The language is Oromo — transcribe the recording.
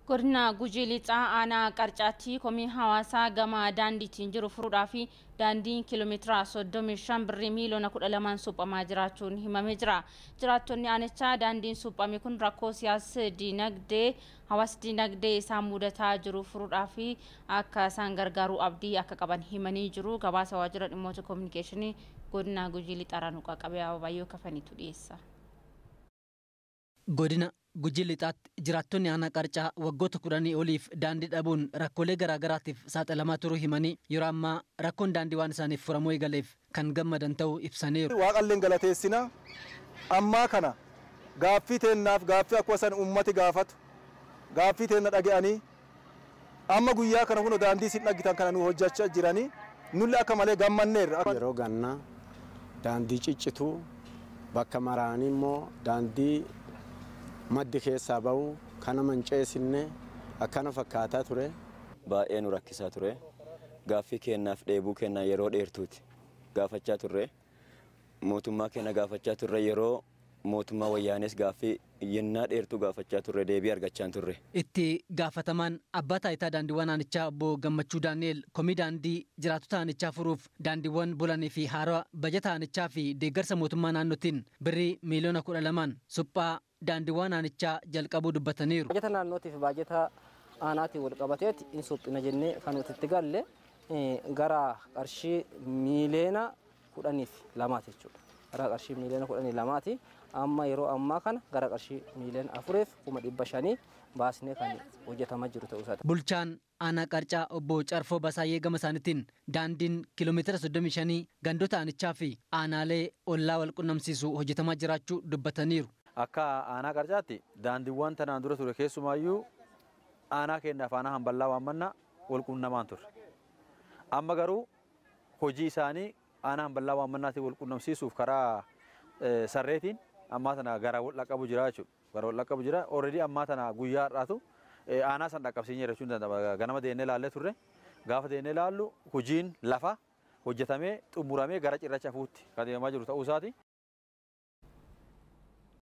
Godina Gujii Lixaa aanaa Qarcaatti komii hawaasaa gama daandiitiin jiru furuudhaa fi daandiin kiiloomeetira 35 birrii miiliyoona 12 suphamaa jiraachuun himamee jira. Jiraattonni aanichaa daandiin suphame kun rakkoo siyaas dinagdee hawaas dinagdee isaan mudataa jiru furuudhaa fi akka isaan gargaaru abdii akka qaban himanii jiru. Gabaasa waajjira dhimmoota koominikeeshinii godina Gujii Lixaa Ranuqaa Qabee Ababayyoo Kafaniitu dhiyeessa. Godina Gujii Lixaatti jiraattonni aanaa Qarcaa waggoota 10 oliif daandii dhabuun rakkoolee garaagaraatiif saaxilamaa turuu himanii yeroo ammaa rakkoon daandii waan isaaniif furamuu eegaleef kan gammadan ta'uu ibsaniiru. Waaqalleen galateessina ammaa kana gaaffii teennaaf gaaffii akkuma san uummati gaafatu gaaffii teenna dhaga'anii amma guyyaa kana kun daandii isin dhaggitan kana nu hojjechaa jiranii nulli akka malee gammanneerra. Yeroo gannaa daandii ciccituu bakka maraanii immoo daandii maddi keessaa bahu kana manceesinne akkana fakkaataa ture. Baay'ee nu rakkisaa ture. Gaaffii kennaaf dheebuu kennaa yeroo dheertuuti gaafachaa turre. Mootummaa keenya gaafachaa turre yeroo mootummaa wayyaanes gaaffii yennaa dheertuu gaafachaa turre deebii argachaa turre. Itti gaafatamaan abbaa taayitaa daandiiwwan aanichaa obbo Gammachuu Daani'el komii daandii jiraattota aanichaa furuuf daandiiwwan bulanii fi haarawaa bajata aanichaa fi deeggarsa mootummaa naannootiin birrii miiliyoona 12 suphaa daandiiwwan aanichaa jalqabuu dubbataniiru. Baajata naannootiif baajata aanaatiin wal qabateeti in suphina jennee kan nuti itti galle gara qarshii miiliyoona 12 jechuudha. Gara qarshii miiliyoona 12 amma yeroo ammaa kana gara qarshii miiliyoona 4,500 baasnee kan hojjetamaa jiru ta'uu isaati. Bulchaan aanaa Qarcaa obbo Carfoo Basaayyee gama isaaniitiin daandiin kiiloomeetira 35 gandoota aanichaa fi aanaalee ollaa wal qunnamsiisu hojjetamaa jiraachuu dubbataniiru. Akka aanaa Qarcaatti daandiiwwan tanaan dura ture keessumaayyuu aanaa keenyaaf aanaa hamballaa waammannaa wal qunnamaan ture. Amma garuu hojii isaanii aanaa hamballaa waammannaatiin wal qunnamsiisuuf karaa sarreetiin ammaa tana gara wal dhaqqabu jira jechuudha. Gara wal dhaqqabu jira. Already ammaa tana guyyaa har'aatu aanaa san dhaqqabsiinyee jechuun danda'ama. Ganama deemnee ilaallee turre. Gaafa deemnee ilaallu hojiin lafa hojjetamee xumuramee gara cirracha hafuutti kan deemaa jiru ta'uu isaati.